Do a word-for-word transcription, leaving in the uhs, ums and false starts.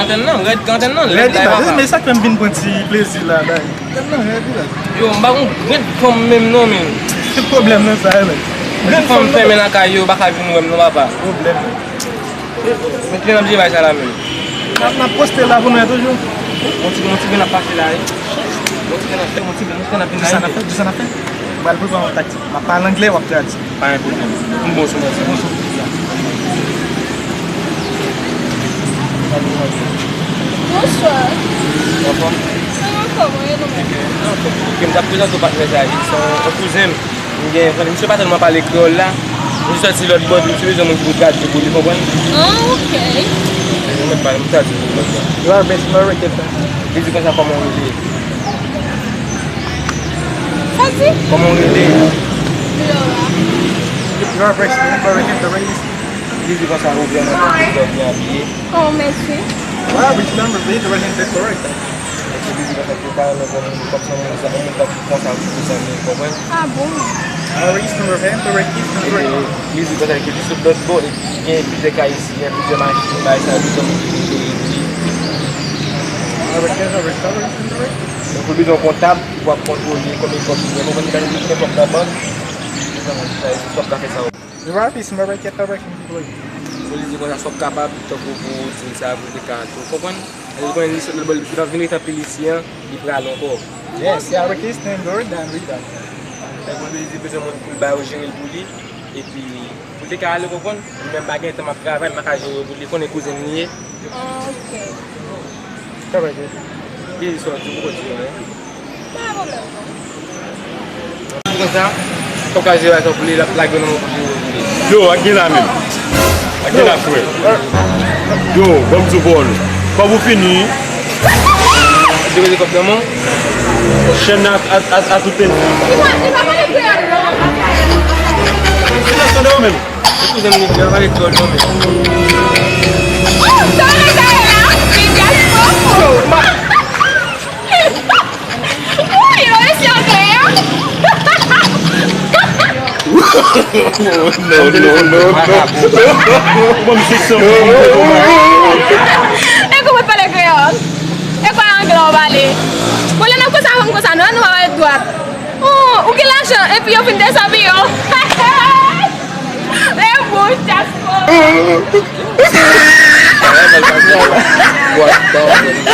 Antenn nan, rèd k antenn nan, rèd la, papa. Men sa k fè m vin pran ti plezi la, la. Antenn nan, rèd la. Yo, m pa gon grenn fanm menm non, men. Se pwoblèm nan sa, men. Grenn fanm fèmen lakay yo, pa ka vin wè m non, papa. Pwoblèm. Men ki lè n ap jere bagay sa la menm? N ap, n ap poste la pou nou wè toujou. Bon ti, bon ti grenn ap pase la, wi. Bon ti grenn ap fè, bon ti grenn, bon ti grenn ap vin la, wi. Di sa n ap fè, di sa n ap fè. M pral prepare yon taktik. M ap pale anglè, w ap tradui. Pa gen pwoblèm. M bon sou mwen. Bon sou mwen. Bonswa. Bonswa. Kòman w ye, nou menm? Ok, m t ap prezante w patnè sa, li se yon kouzen m. M gen, misye pa tèlman pale kreyòl la. Misye sòti lòt bò, misye bezwen moun ki pou tradui pou li, konprann? Ah, ok. Mwen mèt pale, m tradui pou li lòt bò. You are best American. Li di konsa, kòman w rele? Sa di? Kòman w rele? Laura. You are best American, the race. Li di konsa, ou vrèman bèl, ou byen abiye. Oh, mèsi. You are best American, the race is correct. Epi li di konsa, ke pa renmen pou moun, kòm se yon moun, yon moun tankou konsa, pou zanmi, konprann? Ah bon? Epi li di konsa, ke li sot lòt bò, epi gen plizyè kay isi, gen plizyè machin, bagay sa yo, li di yon moun ki vin peye pou li. Donk, ou bezwen yon kontab ki pou ap kontwole konbyen kòb li gen, konprann, li pa gen kòb nan bank, li bezwen moun ki sa, epi w ap ka fè sa. Li pa pi, si mwen pa enkyèt, pa enkyèt, mwen pa enkyèt. So, li di konsa, sa w kapab, tankou pou di sa, pou te ka tou. Konprann? Li konnen li sot lòt bò, li pa vin ret anpil isi an, li prale ankò. Yes, yeah, we can stand door, then we done. Tankou li di bezwen moun pou l ba yo jere l pou li, epi pou l te ka ale, konprann? Li menm pa gen tan, m ap travay, m pa ka jere yo pou li, konnen kouzen m li ye. Ah, ok. Travay tou. Li sòti pou kontinye, wi. Pa gen pwoblèm, non. Konsa, kòb ka jere sa pou li, l ap lage nan men w pou jere pou li. Yo, ak gen la menm. Ak gen la, frè. Yo, ban m di w pawòl. Kòb ou fini. Depoze kòb nan men w. Chèn a, a, a, a tout pèdi. Li pa, li pa pale kreyòl, non. Se nan tande w menm. Se kouzen m li, li pa pale kreyòl, non, men. Oh, sa w vle sa ye la? Li dyaspora. Wi, yo resi anglè, hein? Non, non, non, non. Bon, misye santi. E kòman w pale kreyòl? E kwa anglè w pale? Bon, lè n ap konsa, fanm konsa, nou, nou pa pale dwat. Oh, ou gen lajan, epi yo fin dezabiye w. E bon, dyaspora. What the fuck?